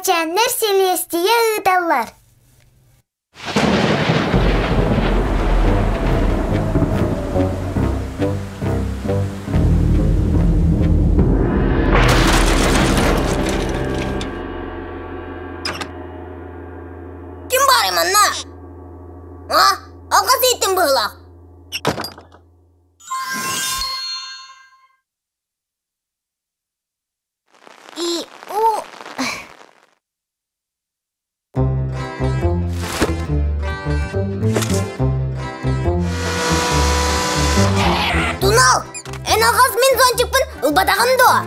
Кэрэчээннэр силиэстийэ ыыталлар. Ким баарый манна? А? Алҕас ииттим быһыылаах. И у Тунал, эн алҕас мин зонтикпын ылбатаҕын дуо?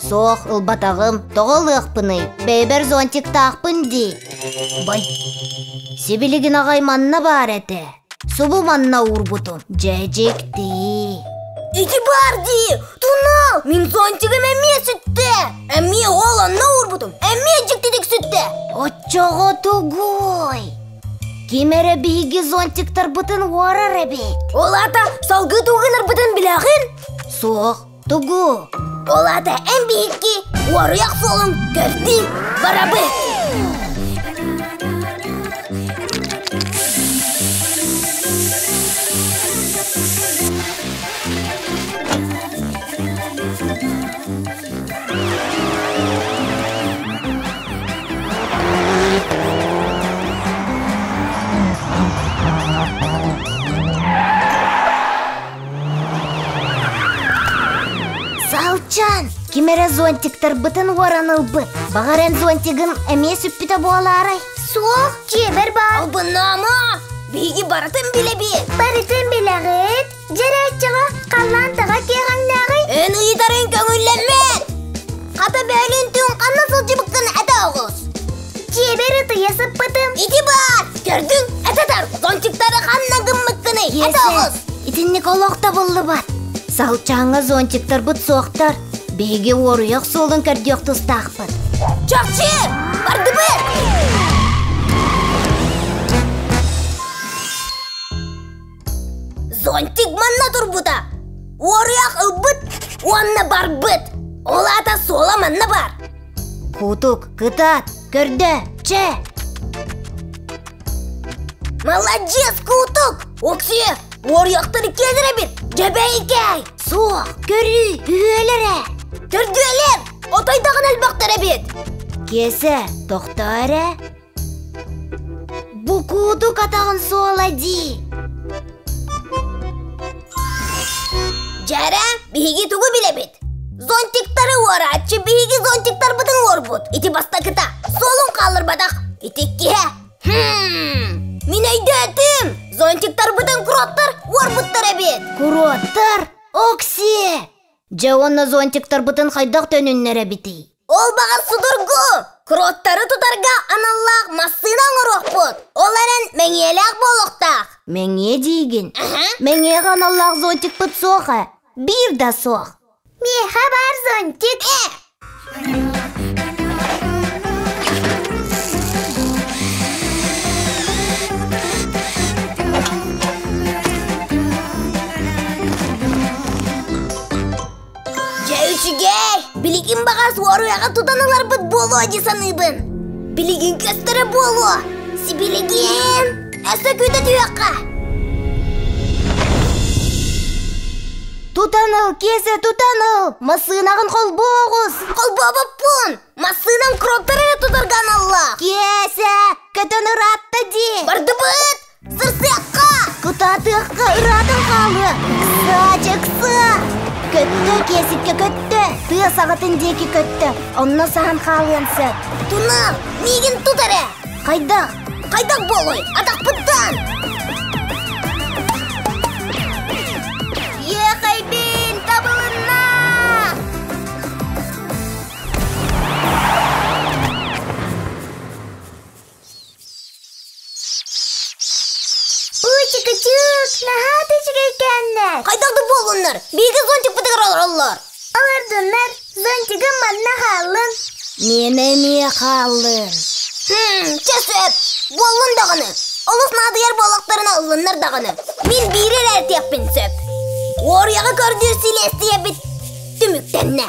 Суох, ылбатаҕым. Тоҕо ылыахпыный? Бэйэбэр зонтиктаахпын дии. Бай, сибилигин аҕай манна баар этэ. Субу манна уурбутум. Дьэ, дьикти. Ити баар дии! Тунал, мин зонтигым эмиэ сүттэ! Эмиэ ол онно уурбутум, эмиэ дьиктитик сүттэ! Оччоҕо тугуй? Ким эрэ биһиги зонтиктарбытын уорар эбит. Ол аата салгыы тугу гынарбытын билэҕин? Суох, тугу? Ол аата эн биһикки уоруйах суолун көрдүү барабыт. Салчан, ким эрэ зонтиктарбытын уоран ылбыт. Баҕар эн зонтигын эмиэ сүппүтэ буолаарай? Суох, дьиэбэр баар. Албыннаама! Биһиги барытын билэбит. Барытын билэҕит? Дьэрээччэҕэ халлаан таҕа киэҕэҥнээҕий? Эн ыйытарыҥ көҥүллэммэт! Хата бөөлүүн түҥ ханна сылдьыбыккын этэ оҕус! Дьиэбэр ытыйа сыппытым. Ити баар! Көрдүҥ? Этэ тар! Зонтиктары ханна гыммыккыный? Этэ оҕус! Итинник олох табыллыбат. Саһылчааҥҥа зонтиктарбыт суохтар. Биһиги уоруйах суолун көрдүөх тустаахпыт. Чахчы! Бардыбыт! Зонтик манна турбута. Уоруйах ылбыт уонна барбыт. Ол аата суола манна бар. Кутук, кытаат, көрдө, чэ! Молодец, Кутук! Оксия, уоруйахтар иккиэлэр эбит. Дьэбэйкэй! Суох, көрүү, үһүөлэрэ. Төрдүөлэр, отойдаҕын элбэхтэр эбит. Киэсэ, тохтоо эрэ. Бу куутук атаҕын суола дии. Дьэрэ, биһиги тугу билэбит? Зонтиктары уорааччы биһиги зонтиктарбытын уорбут. Ити бастакыта, суолун хаалларбатах. Ити иккиһэ. Хм, мин өйдөөтүм. Зонтиктарбытын куроттар уорбуттар эбит. Куроттар? Оксие! Дьэ уонна зонтиктарбытын хайдах төнүннэрэбитий? Ол баҕар судургу! Кроттары тутарга аналлаах массыына оҥоруохпут. Ол эрэн мэҥиэлээх буолуохтаах. Мэҥиэ диигин? Мэҥиэҕэ аналлаах зонтикпыт суох ээ. Биир да суох. Миэхэ баар зонтик. Дьэ үчүгэй! Билигин баҕас уоруйаҕа тутан ыларбыт буолуо дии саныыбын. Билигин көстөрө буолуо. Сибилигин! Өссө күүтэ түһүөххэ. Тутан ыл, Киэсэ, тутан ыл! Массыынаҕын холбуу оҕус! Холбообоппун! Массыынам кроптары эрэ тутарга аналлаах. Киэсэ, көтөн ыраатта дии! Бардыбыт! Сырсыахха! Кытаатыахха ыраатан хаалыа! Ыкса, дьэ ыкса! Көттө, Киэсиккэ көттө! Тыа саҕатын диэки көттө, онно саһан хаалыан сөп. Туна, миигин тут эрэ! Хайдах? Хайдах буолуой? Атахпыттан! Ехайбин, табылынна! Уучукучук, наһаа да үчүгэйкээннэр. Хайдах да буоллуннар, биһиги зонтикпытыгар олороллор. Олордуннар, зонтигым манна хааллын. Миэнэ эмиэ хааллын. Хм, чэ сөп, буоллун даҕаны. Олус наадыйар буоллахтарына ыллыннар даҕаны. Мин биири эрэ этиэхпин сөп. Уоруйаҕы көрдүүр силиэстийэбит түмүктэннэ.